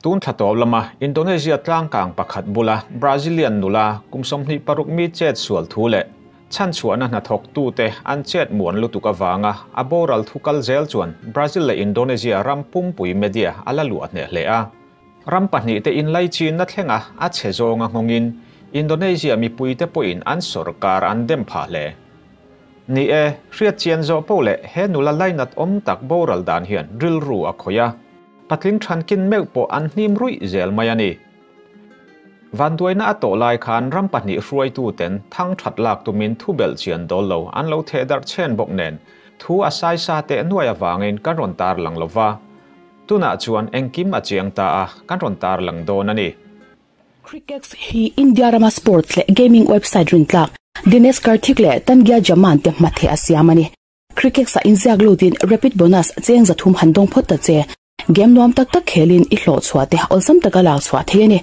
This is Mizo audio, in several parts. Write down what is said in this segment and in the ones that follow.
Tun thla tawp lama Indonesia tlangkang pakhat bula Brazilian nula kum 26 mi chet sual thu leh chhanchhuahna hnathawktute an chet muan lutuk avanga a boral thu kal zel chuan Brazil leh Indonesia ram pumpui media a la luah hneh hle a. Ram pahnihte inlaichinna thlenga a chhe zawnga nghawngin Indonesia mipuite pawhin an sorkar an dem phah hle. Ni e, hriatchian zawh poh leh he nula lainat awm tak boral dan hian rilru a khawih a. Patling thankin meuh pawh an hnim ruih zel mai a ni. Vanduaina a tawh lai khan ram pahnih hruaituten thang that lak tumin thu belh chian dawl lo an lo theh darh chhen bawk nen thu a saisa teh nuai avangin kan rawn tarlang lo va. Tunah chuan engkim a chiang ta a, kan rawn tarlang dawn a ni. Crickex hi India rama sports leh gaming website rintlak Dinesh Karthik leh Tangya Jaman te hmatheh a siam a ni. Crickex-ah inziak lutin rapid bonus cheng 300 han dawng phawt ta che. Game nuam tak tak khelin i hlawh chhuah te awlsam taka lak chhuah thei a ni.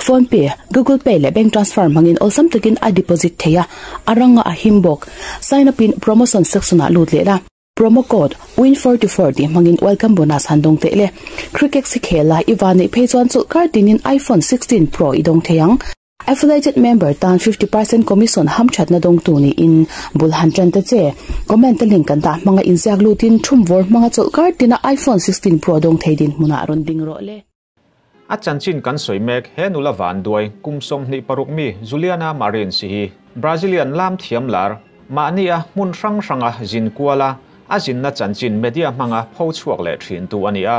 Phone pay, Google Pay leh bank transfer hmangin awlsam takin a deposit thei a, a ranga a him bawk. Sign up in promotion section-ah lut leh la. Promo code WIN44 tih hmangin welcome bonus han dawng teh le. Crickex hi khel la i van neih phei chuan chawlh kar tinin iPhone 16 Pro i dawng thei ang. Affiliated member tan 50% commission ham thatna dawngtu niin bul han tan ta che. Comment a link kan dah hmanga inziak lutin thum vawr hmanga chawlh kar tina iPhone 16 Pro dawng thei din hmunah rawn ding rawh le. A chanchin kan sawi mek he nula van duai kum 26 mi Juliana Marins hi Brazilian lam thiam lar mahni a hmun hrang hranga zin kuala a zinna chanchin media hmanga pho chhuak leh thin tu ani a.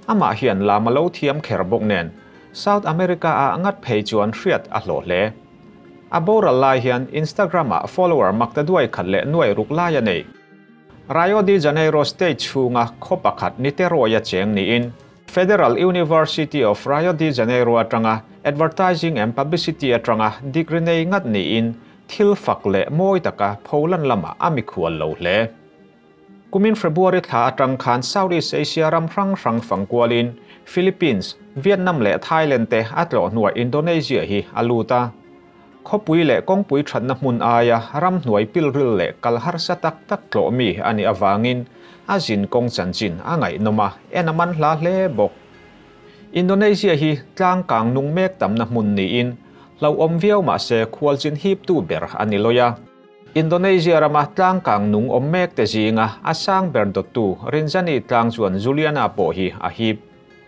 Amah hian lama lo thiam kher bawk nen South America a ngat phei chuan hriat a hlawh hle. A boral lai hian Instagram ah follower makta duai khat leh nuai ruk lai a nei. Rio de Janeiro state chhunga khaw pakhat Niterói a cheng niin Federal University of Rio de Janeiro atanga Advertising and Publicity atanga degree nei ngat niin thil fak leh mawi taka pholan lama a mikhual lo hle. Kumin February thla atang khan Southeast Asia ram hrang hrang fangkualin Philippines, Vietnam leh Thailand te a tlawh hnuah Indonesia hi a lut a. Khawpui leh kawngpui thatna hmun aia ram hnuai pilril leh kal harsa tak tak tlawh mi ani awangin a zin kawng chanchin a ngaihnawm a en a man hla hle bawk. Indonesia hi tlangkang nung mek tamna hmun niin hlo awm viau mah se khual chin hip tu ber ani loya. Indonesia rama tlangkang nung awm mek te zinga a sang ber dawttu Rinjani tlang chuan Juliana pawh hi a hip.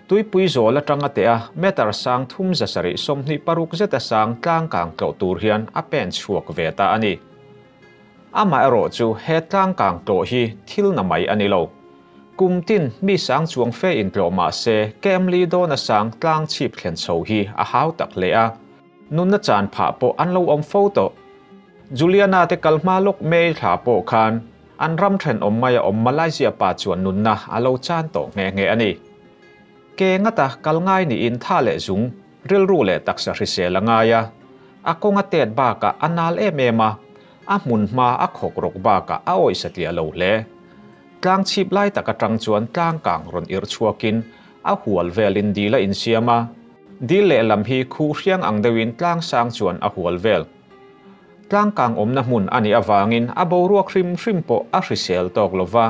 Tuipui zawl atanga te a meter sang 326 zeta sang tlangkang tlawh tur hian a pen chhuak ve ta ani. Ama erawh chu he tlangkang tlawh hi thil na mai ani lo. Kum tin mi sang chuang fe in tlawh mah se kem li dawn a sang tlang chhip thlen chho hi a hau tak hle a. Nunna chan phah pawh an lo awm fo tawh. Juliana te kalhma lok mei thla pawh khan an ram then awm mai a awm Malaysia pa chuan nunna a lo chan tawh nge nge ani. Ke ngata kalngai ni in tha leh zung rilru leh taksa hrisel angai a. A kawnga tet baka a nal em em a. A hmun hma a khawk rawk baka a awi satliah lo hle. Tlang chhip lai taka tang chuan tlang kang rawn ir chhuakin a hual velin dil a insiam a. Dil leh lam hi khu hriang ang deuhin tlang sang chuan a hual vel. Tlang kang awmna hmun ani awangin a boruak hrim hrim pawh a hrisel tawk lova.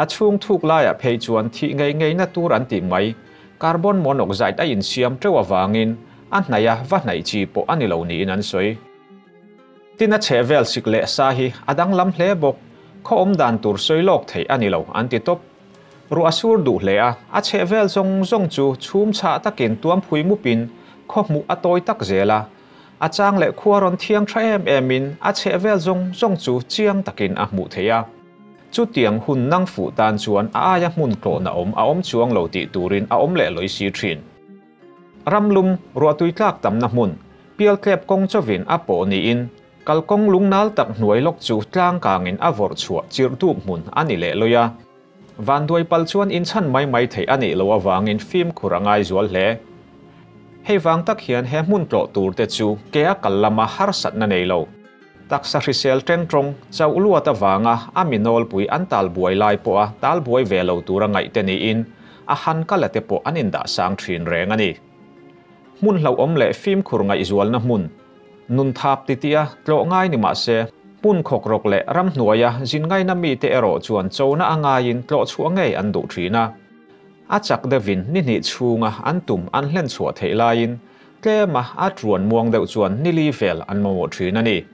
A chhung thuk laiah phei chuan thi ngei ngei na tur an ti mai. Carbon monoxide a insiam teuh awangin a hnaih a va hnaih chi pawh ani lo niin an sawi. Tin a chhe vel sik leh sa hi a dang lam hle bawk. Khaw awm dan tur sawi lawk thei ani lo an ti tawp. Ru a sur duh hle a, a chhe vel zawng zawng chu chhum chhah takin tuam phui mupin khaw hmuh a tawi tak zel a. A chang leh khua rawn thiang tha em emin a chhe vel zawng zawng chu chiang takin a hmuh thei a. Chu tiang hun nang fu tan chuan a aia hmun tlawhna awm a awm chuang lo tih turin a awm leh loi si thin. Ramlum ruahtui tlak tamna hmun pial tlep kawng chawin a pawh niin kalkawng lungnal tak hnuai lawk chu tlang kangin a vawrh chhuah chirh dup hmun ani leh loi a. Van duai pal chuan in chan mai mai thei ani lo awangin fim khur angai zual hle. Hei wang tak hian he hmun tlawh tur te chu ke a kal lama harsat na nei lo. Taksa hrisel teng tawng chau luat awanga a minol pui an tal buai lai pawh a tal buai ve lo tur a ngaih te niin a han kala te pawh an in dah sang thin reng ani. Hmun hlo awm leh fim khur ngaih zual na hmun. Nun thap ti tia tlawh ngai ni mah se hmun khawk rawk leh ram hnuaia zin ngai na mi te erawh chuan chona angaiin tlawh chhuah ngei an duh thin a. A chak deuhin ni hnih chhunga an tum an hlen chhuah theih laiin tlema a truan muang deuh chuan ni li vel an mamawh thin a ni.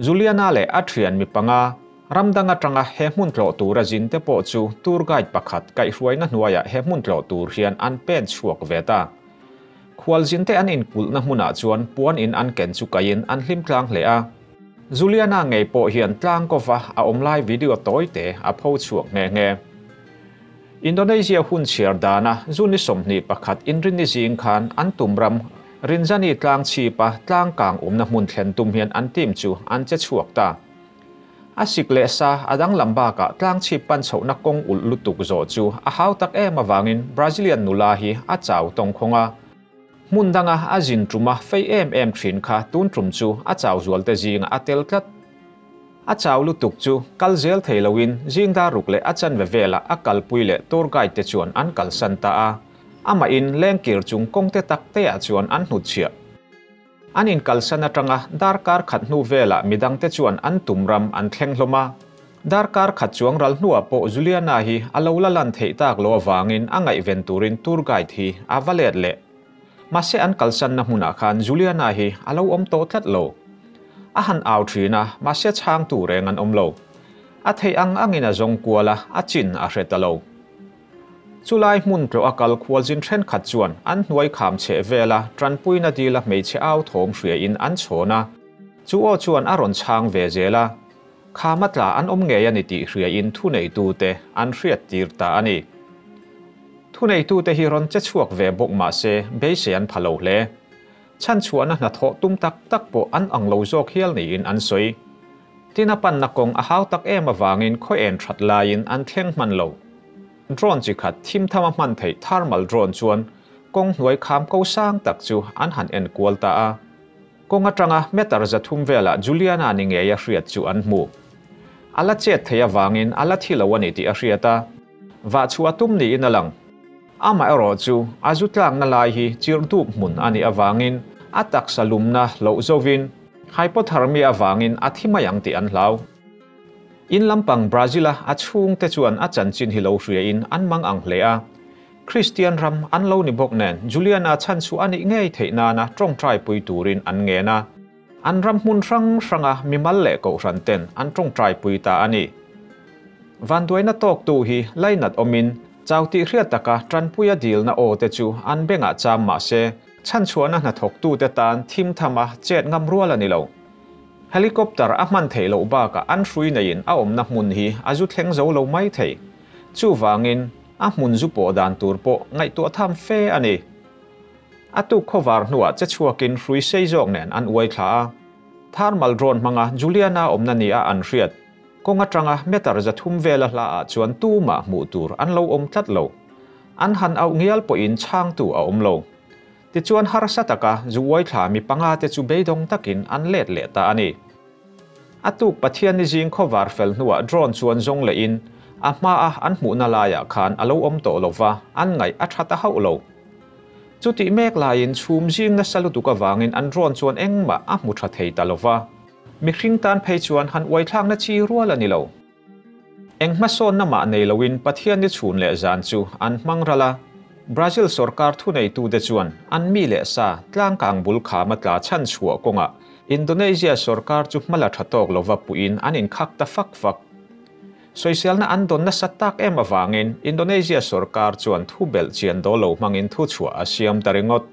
Juliana leh a thian mi panga ram dang atanga he hmun tlawh tura zin te pawh chu tour guide pakhat kaihhruaina hnuaiah he hmun tlawh tur hian an pen chhuak ve ta. Khualzin te an inkulhna hmunah chuan puan in an ken chu kaiin an hlim tlang hle a. Juliana ngei pawh hian tlang kova a awm lai video tawi te a pho chhuak nghe nghe. Indonesia hun chhiar dana June ni 21 Inrinni zing khan an tum ram Rinjani tlang chhipa tlang kang awmna hmun thlen tum hian an team chu an che chhuak ta. A sik leh sa a danglam bakah tlang chhip pan chhohna kawng ulh lutuk zawh chu a hau tak em avangin Brazilian nula hi a chau tawng khawng a. Hmun danga a zin tuma fei em em thin kha tun tum chu a chau zual te zinga a tel tlat. A chau lutuk chu kal zel thei loin zing dar ruk leh a chanve vela a kalpui leh tour guide te chuan an kalsan ta a. Ama in lengkir chung kawng te tak te ah chuan an hnutchhiah. An inkalsan atanga darkar khat hnu vela midang te chuan an tum ram an thleng hlawm a. Darkar khat chuang ral hnuah pawh Juliana hi a lo la lan theih tak lo avangin a ngaihven turin tour guide hi a va let leh. Mahse an kalsanna hmunah khan Juliana hi a lo awm tawh tlat lo. A han au thin a, mahse chhang tu reng an awm lo. A theih ang angin a zawng kual a, a chin a hre ta lo. Chulai hmun tlawh a kal khualzin thenkhat chuan an hnuai kham chheh vela tanpuina dila hmeichhe au thawm hria in an chhawn a. Chu aw chuan a rawn chhang ve zel a. Kham a tla an awm ngei a ni tih hria in thuneitute an hriat tir ta a ni. Thuneitute hi rawn che chhuak ve bawk mahse beisei an pha lo hle. Chhanchhuahna hnathawh tum tak tak pawh an ang lo zawk hial niin an sawi. Tin a panna kawng a hau tak em avangin khaw en that laiin an thleng hman lo. Drone chi khat thim tham a hman theih thermal drone chuan kawng hnuai kham ko sang tak chu an han en kual ta a. Kawng atanga meter 300 velah Juliana ni ngei a hriat chu an hmu. A la chet thei avangin a la thi lo ani tih a hriat a. Va chu a tum niin a lang. Ama erawh chu a zu tlang na lai hi chirh dup hmun ani awangin a taksa lumna lo zovin hypothermia awangin a thi mai ang tih an hlau. In lampang Brazil-a a chhung te chuan a chanchin hi lo hria in an mang ang hle a. Christian ram an lo ni bawk nen Juliana chan chu ani ngei theih nana tawng trai pui turin an nge na. An ram hmun hrang hranga mimal leh kohhran ten an tawng trai pui ta ani. Van duaina tawk tu hi lainat awmin chau ti hriat taka tanpuia dil na aw te chu an benga cham ma se chan chuana hna thawk tu te tan thim thama chet ngam rual ani lo. Helicopter a hman thei lo baka an hrui nei in a awmna hmun hi a zu thleng zo lo mai thei. Chu wangin a hmun zu pawh dan tur pawh ngaihtuah tham fe ani. A tuk khawvar hnuah che chhuakin hrui sei zawk nen an uai thla a. Thermal drone hmanga Juliana awmna ni a an hriat. Kawng atanga meter 300 vela hla ah chuan tu ma hmuh tur an lo awm tlat lo. An han au ngial pawhin chhang tu a awm lo. Tichuan harsa taka zu uai thla mi panga te chu beidawng takin an let leh ta ani. A tuk Pathian ni zing khawvar fel hnuah drone chuan zawng leh in a hma a an hmuhna laiah khan a lo awm tawh lova an ngaih a tha ta hauh lo. Chuti mek laiin chhum zing nasa lutuk awangin an drone chuan engmah a hmu tha thei ta lova. Mi hring tan phei chuan han uai thlak na chi rual ani lo. Eng hmasawn na mah nei loin Pathian ni chhun leh zan chu an hmang ral a. Brazil sarkar thu nei tu te chuan an mi leh sa tlang kang bul kham a tla chan chhuah kawnga Indonesia sarkar chu hmala tha tawk lova puin an inkhak ta fak fak. Soiselna an don na satak em awangin Indonesia sarkar chuan thu bel chian do lo hmangin thu chhuah a siam ta ringot.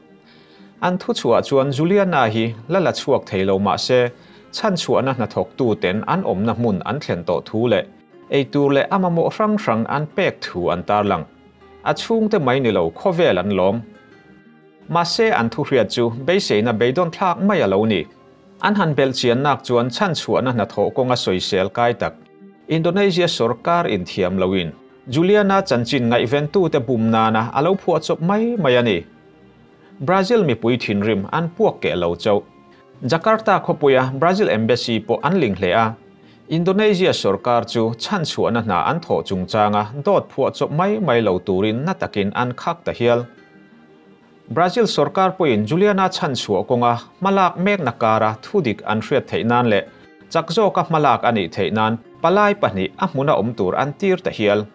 An thu chhuah chuan Juliana hi lala chhuak thei lo ma se chan chhuahna hnathawk tu ten an awmna hmun an thlen tawh thu leh ei tur leh ama mawh hrang hrang an pek thu an tarlang. A chhung te mai ni lo khawvel an lawm. Mahse an thu hriat chu beiseina beidawng thlak mai a lo ni. An han bel chian nak chuan chan chhuahna hnathawh kawnga sawisel kai tak. Indonesia sarkar in thiam loin Juliana chanchin ngaihven tu te bum nana a lo phuah chawp mai mai ani. Brazil mi pui thin rim an puak ke lo chau. Jakarta khawpuia Brazil embassy pawh an ling hle a. Indonesia sarkar chu chan chhuahna hna an thawh chungchanga dawt phuah chawp mai mai lo turin na takin an khak ta hial. Brazil sarkar pawhin Juliana chan chhuah kawnga hmalak mek nakara thudik an hriat theih nan leh chak zawka hmalak ani theih nan palai pahnih a hmuna awm tur an tir ta hial.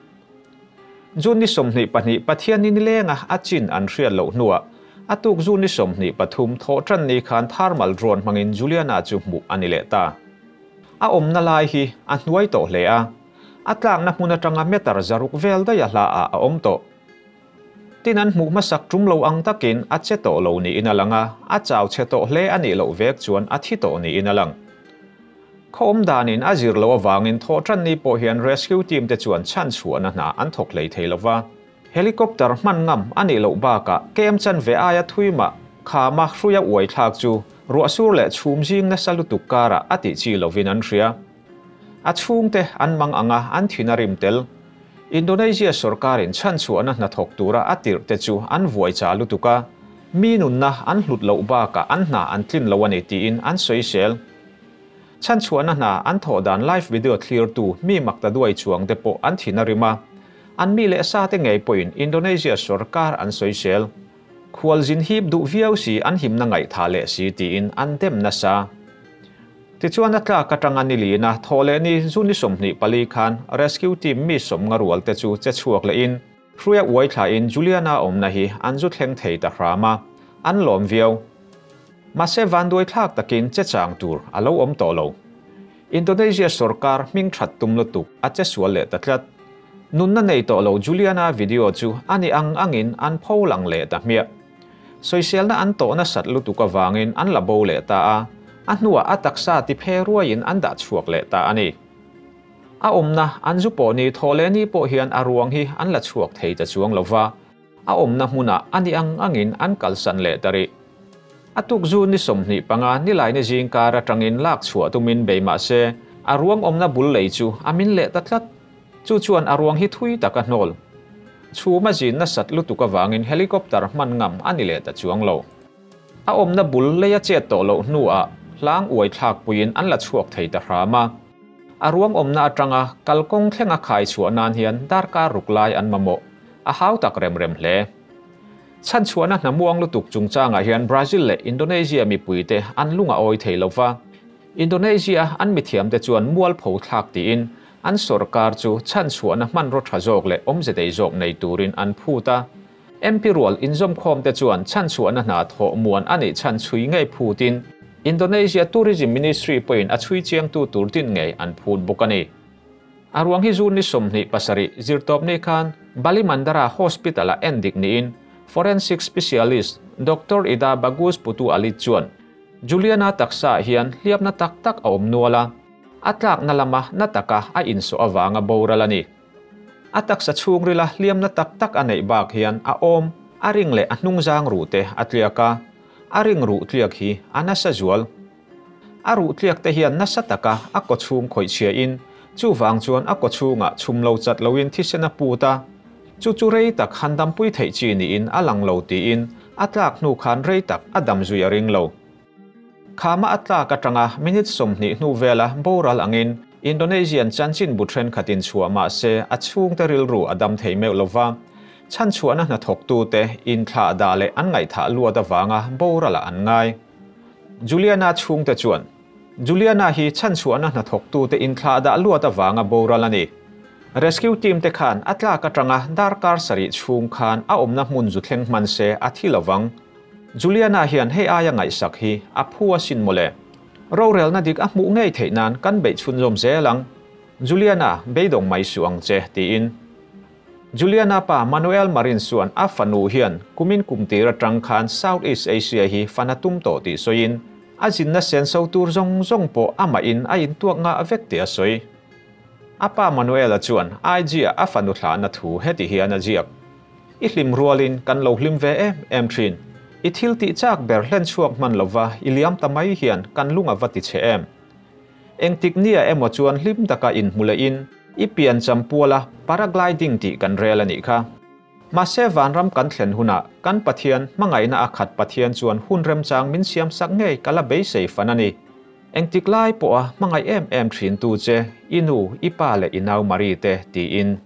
June ni 22 Pathianni nilenga a chin an hriat loh hnuah a tuk June ni 23 Thawhṭanni khan thermal drone hmangin Juliana chu hmuh a ni leh ta. A awmna lai hi a hnuai tawh hle a, a tlakna hmun atanga meter 600 vel daih a hla ah a awm tawh. Tin an hmuh hmasak tum lo ang takin a che tawh lo niin a lang a, a chau chhe tawh hle a nih loh vek chuan a thi tawh niin a lang. Khaw awm danin a zir loh avangin thawhṭanni pawh hian rescue team te chuan chhanchhuahna hna an thawk hlei thei lo va. Helicopter hman ngam a nih loh bakah kem chan ve aia thui mah khama hruia uai thlak chu ruahsur leh chhum zing nasa lutuk karah a tih chi lovin an hria. A chhungte an mang anga an thin a rim tel. Indonesia sorkarin chhanchhuahna hnathawk tura a tirh te chu an vuai cha lutuk a, mi nunna an hlut loh bakah an hna an tlin lo a ni tiin an sawisel. Chhanchhuahna hna an thawh dan live video thlirtu mi makta duai chuang te pawh an thin a rim a, an mi leh sa te ngei pawhin Indonesia sorkar an sawisel. Khualzin hip duh viau si an himna ngaihtha leh si tiin an dem nasa. Tichuan a tlak atanga ni lina thawh leh ni zu ni 24 khan rescue team mi sawmnga rual te chu che chhuak lehin hruia uai thlain Juliana awmna hi an zu thleng thei ta hram a, an lawm viau. Mahse vanduai thlak takin che chang tur a lo awm tawh lo. Indonesia sorkar hming that tum lutuk a che sual leh ta tlat. Nunna nei tawh lo Juliana video chu a ni ang angin an pho lang leh ta hmiah. Sawiselna an tawhna sat lutuk avangin an la bo leh ta a, a hnuah a taksa ti phe ruaiin an dah chhuak leh ta a ni. A awmna an zu pawh ni thawh leh ni pawh hian a ruang hi an la chhuak thei ta chuang lo va, a awmna hmunah a ni ang angin an kalsan leh ta rih. A tuk zu ni 25 nilai ni zingkar atangin lak chhuah tumin bei mah se, a ruang awmna bul lei chu a min leh ta tlat. Chu chuan a ruang hi thui tak a hnawl. Chhum a zin nasat lutuk avangin helicopter hman ngam a ni leh ta chuang lo. A awmna bul lei a chet tawh loh hnuah hlang uai thlak puiin an la chhuak thei ta hram a. A ruang awmna atanga kalkawng thleng a khai chhuah nan hian darkar ruk lai an mamawh. A hau tak rem rem hle. Chhanchhuahna hna muang lutuk chungchangah hian Brazil leh Indonesia mipuite an lung a awi thei lova. Indonesia an mithiamte chuan mualpho thlak tiin an sorkar chu chhanchhuahna hmanraw tha zawk leh awmze nei zawk nei turin an phut a. MP rual inzawmkhawmte chuan chhanchhuahna hna thawh muan a nih chhan chhui ngei phutin Indonesia Tourism Ministry pawhin a chhui chiangtu tur din ngei an phut bawk a ni. A ruang hi June ni 27 zirtawpni khan Bali Mandara Hospital-ah endik niin Forensic Specialist Doctor Ida Bagus Putu Alit chuan Juliana taksa hian hliapna tak tak a awm nual a, a tlakna lama na taka a insawh avanga boral a ni. A taksa chhungrila hliamna tak tak a neih bak hian a awm, a ring leh a hnungzang ruh te a tliak a, a ring ruh tliak hi a nasa zual. A ruh tliak te hian nasa taka a kawchhung khawih chhia-in chuvang chuan a kawchhungah chhum lo chat loin thisen a put a, chu chu rei tak han dampui theih chi niin a lang lo tiin a tlak hnu khan rei tak a dam zui a ring lo. Khama a tlak atanga minute 20 hnu vela boral angin Indonesian chanchin bu thenkhatin chhuah mah se a chhungte rilru a dam thei meuh lova, chhanchhuahna hnathawktute inthlah dah leh an ngaihthah luat avanga boralah an ngai. Juliana chhungte chuan Juliana hi chhanchhuahna hnathawktute inthlah dah luat avanga boral a ni. Rescue team te khan a tlak atanga darkar 7 chhung khan a awmna hmun zu thleng hman se a thi lovang. Juliana hian hei aia ngaihsak hi a phu a sin mawle. Rorelna dik a hmuh ngei theih nan kan beih chhunzawm zel ang. Juliana beidawng mai suh ang che tiin. Juliana pa Manuel Marin chuan a fanu hian kumin kumtir atang khan Southeast Asia hi fan a tum tawh tih sawiin a zinna sen so tur zawng zawng pawh ama in a intuak nga vek tih a sawi. A pa Manuela chuan IG a fanu thlahna thu heti hian a ziak. I hlim rualin kan lo hlim ve em em thin. I thil tih chak ber hlen chhuak hman lova i liam ta mai hian kan lunga va ti che em. Engtik nia emaw chuan hlim taka in hmu leh in i pian champuala paragliding tih kan rel a nih kha. Mahse vanram kan thlen hunah kan Pathian hmangaihna a khat Pathian chuan hun remchang min siam sak ngei ka la beisei fan a ni. Engtik lai pawh a hmangaih em em thin tu che i nu i pa leh i nau Marie te tiin.